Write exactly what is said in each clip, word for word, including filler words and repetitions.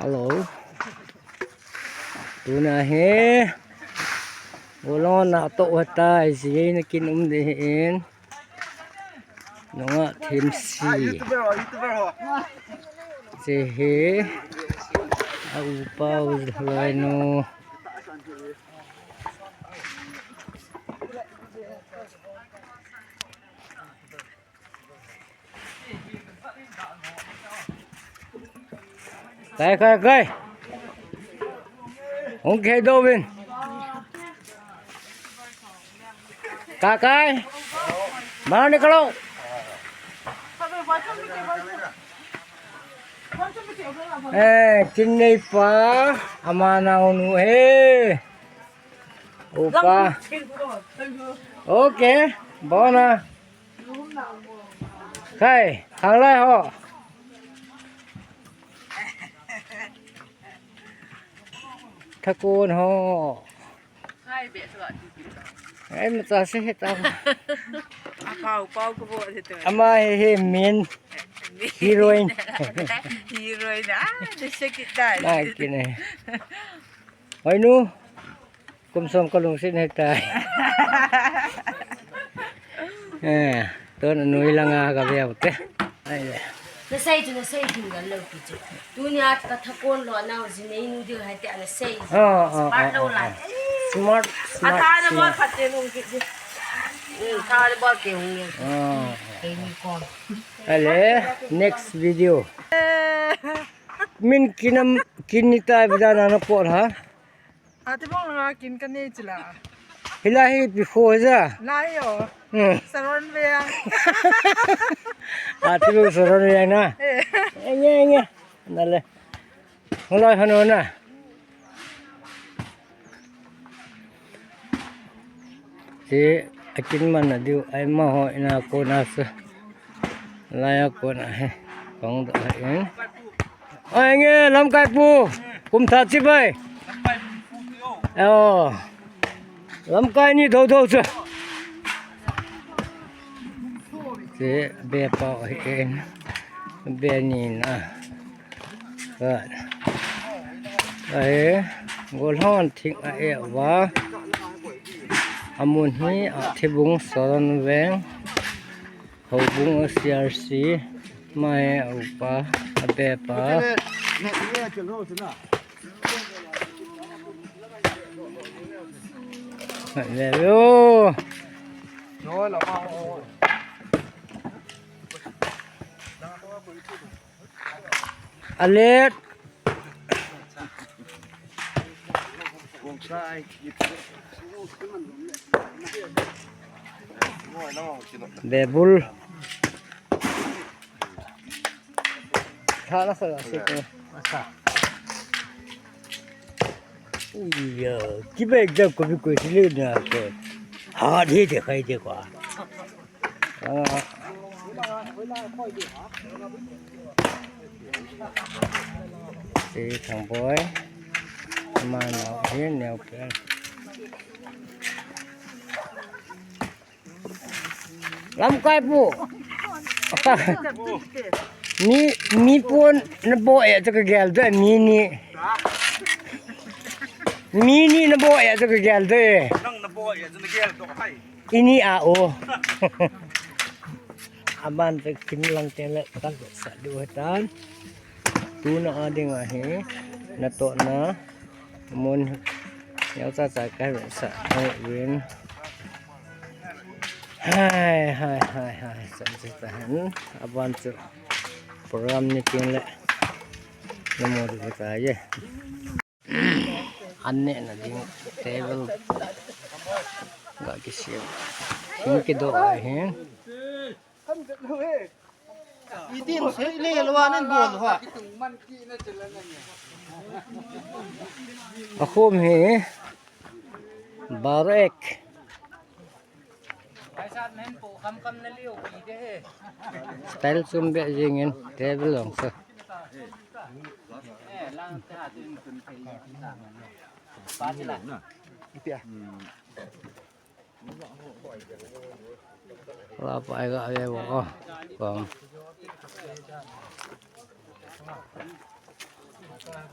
Hello. Tuna hi golhon natoh u ahitai, jing in kin um ding ahin. Nungah Themsi. Hiche hi a upa u loinu. Kai, kai, kai. Hung kihei doh uvin. Kakai. Mani kalau. Eh, kin neipa. Ama naonu he. Upa. Okay. Bona. Khai, khanglai ho. Thakon ho. Ai, macha se he ta. Apau, pau ko bo he to. Ama hi, hi main heroine. Heroine, ah, the second time. Nai kine. Oi nu. Kum som kalungset ahitai. Eh, tun anoi langa kaveu te. Ai le. Nasei chu nasei ding gal lou pi chu. Tunia kathakon lo nau ji nei nu ding hai te anasei. Oh, oh, smart oh, lo oh, lai. Oh. Smart, smart, athana bol smart. Phat te nung ki ji. Hmm, thana bol ke hung ye. Oh. Keini kom. Ale, next video. Min kinam, kinita bidana na por ha. Ati bong langa kin kanei chila. Hilai hi pi kho ja. Lai o. Hmm. Saron ve a. Ati bong Saron ve na. Eh. Enge, enge. Nale. Hulai hanu na. Ti akin man na diu ai ma ho ina ko na sa. Laiya kona he. Kong da he. Ai nge lamkai pu. Kum tha chi bai. Oh. Lamkai ni do do chu. Che be pa he. Be ni na. Ka. Ai. Golhon thing a e va. Amun hi a Thibung Saron veng. Houbung a C R C, mai a upa, a bepa. Mai le yo. Alet. Bebul. Tha na sa, sa. Ui ya, ki bek da ko bi ko si le na ko. Ha de de khai de ko. Si Thangboi. Ama nao hi neo pen. Lamkai pu. Mi, mi pon na bo e cha ka gel da mi ni. Mi ni na bo e cha ka gel da. Nang na bo e cha na gel da hai. Ini a o. Aban te kin lang te le kan sa du tan. Tuna a ding ahi. Natoh na. Mun. Yau cha cha kai sa. Win. Hai, hai, hai, hai. Sa sa sa han. Aban chu. Program ni tin le. Namo di ta ye. An nehna ding table ga kisem. Thing kidoh ahin. Itin sei le lwa nen bol ha. Akhom hi. Barek. Style sum be jingin table long sa. La pai ga ye wo kong.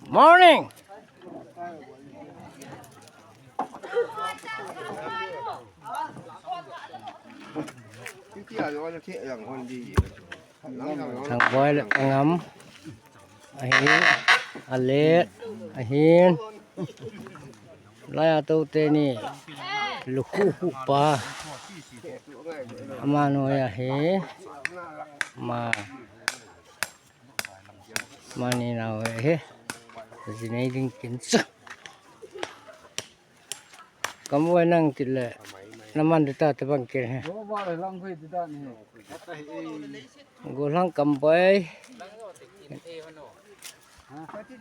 Morning. Thangboi le Angam. Ahin, alet, ahin. Laiya tou teni lukhu khu pa. Amanu ya he. Ma. Mani nau he. Jinei ding kin sa. Kamu nang kile. Naman dita tabang kin he. Golang Kamboi.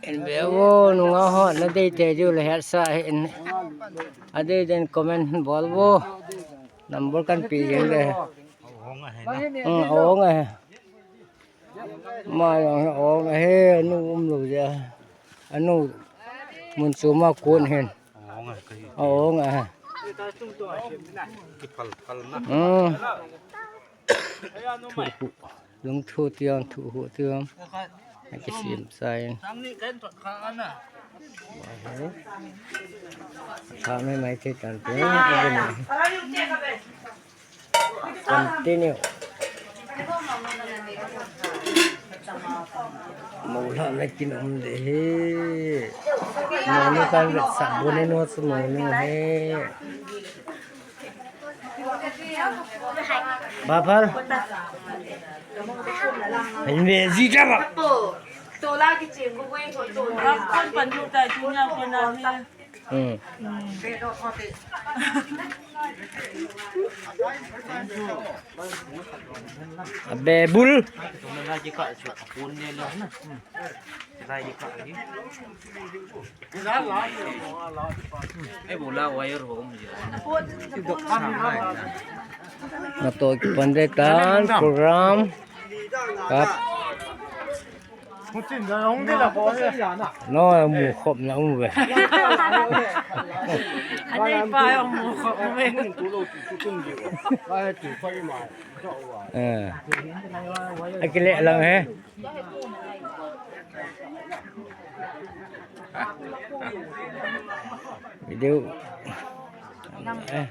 In be vo nunga ho nadei te ju le hetsa in. Adei den comment bol vo. Number kan pi jeng le. Hmm, ong a he. Ma jong ong a he, anu um lou ja. Anu mun chu ma kun hen. Ong a he. Hmm. Thu hu, lung thu tiang, thu hu tiang. Aki sim sai. Tha mai mai te tan te. Continue. Mo la na kin um de he. Mo ni kan sa bo ne no su mo ni he. Bapal. Inve ji jaba. Tola ki chim ko ko tola. Kon pan tu ta tu nya ko na he. Hmm. Abe bul. Natoh kipan deh tan program. Kap. No, mu khop na um ve. Anei pa jong mu khop na um ve. Eh. Akile lang he. Video. Eh.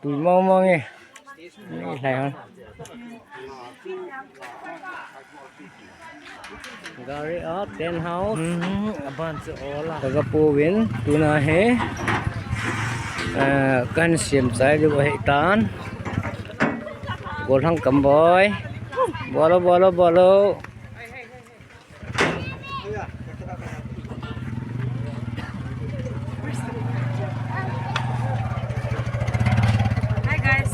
Tui mong mong e. Ni lai hon. Gari a tent house. Hmm, aban chu ola. Kaga pu win tuna he. Eh, kan siam chai du he tan. Golang Kamboi. Bolo, bolo, bolo. Hi guys.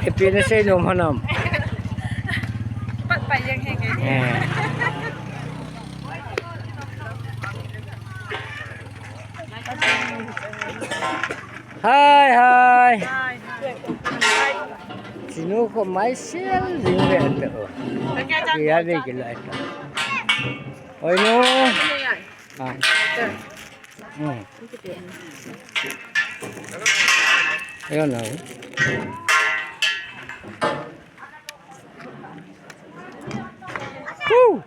Ipi nasei nom ham? Pat pa yang he ke. Eh. Hi, hi. Hi, hi. Sinu ko mai sial ding ve ante ko. Kiya ve kila ante. Oi no. Ah. Hmm. Ayan na. Woo!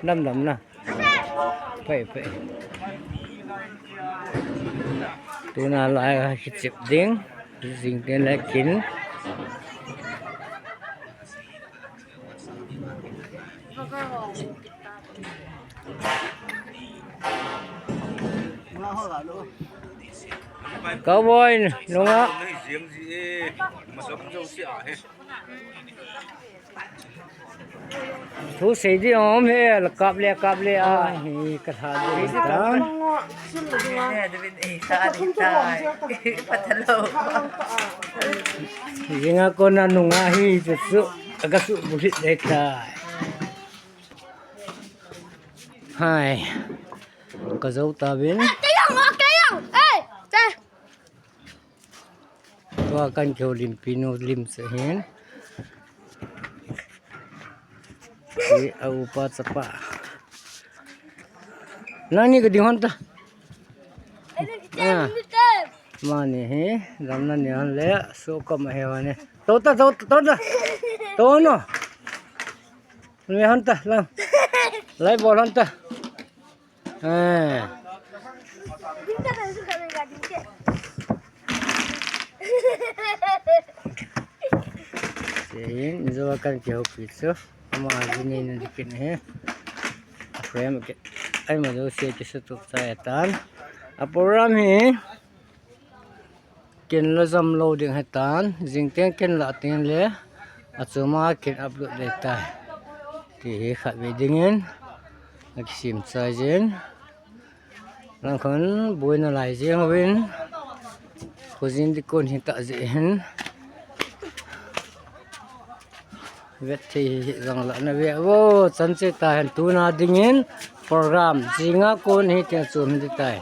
Nam nam na. Pei, pei. Tuna lai kichip ding. Jing tin lai kin. Cowboy, nunga. Thu sei di om he, la kap le, kap le a, hi ka tha di ta. Jinga ko na nunga hi chu chu, ka su bu hit le ta. Hai. Ka zo ta vin. Te yang, te yang. Ei, te. Tua kan keu lim pinu lim se hin. Hi a upa chapa. Nang ni ka ding hon ta. Ah. Mani hi, ram na ni hon le, so ka ma he wa ni. To ta, to, to ta. To no. Ve hon ta, lang. Lai bol hon ta. Eh. Sehin, jo kan kihoupi chu. Ama jini ni kin he. Frame ke. Ai ma jo se ke se tu sa tan. A program hi. Ken la jam lou ding hitan, jing teng ken la teng le, achuma ken upload ding tai. Ti hi khatvei dingin, akisim chai jin. Lang khun, boina lai jeng uvin, khojin di kon hi ta jeh hin. Vet thei hi jong la na ve vo, chan che ta hen tuna dingin, program, jinga kon hi teng chom hi tai.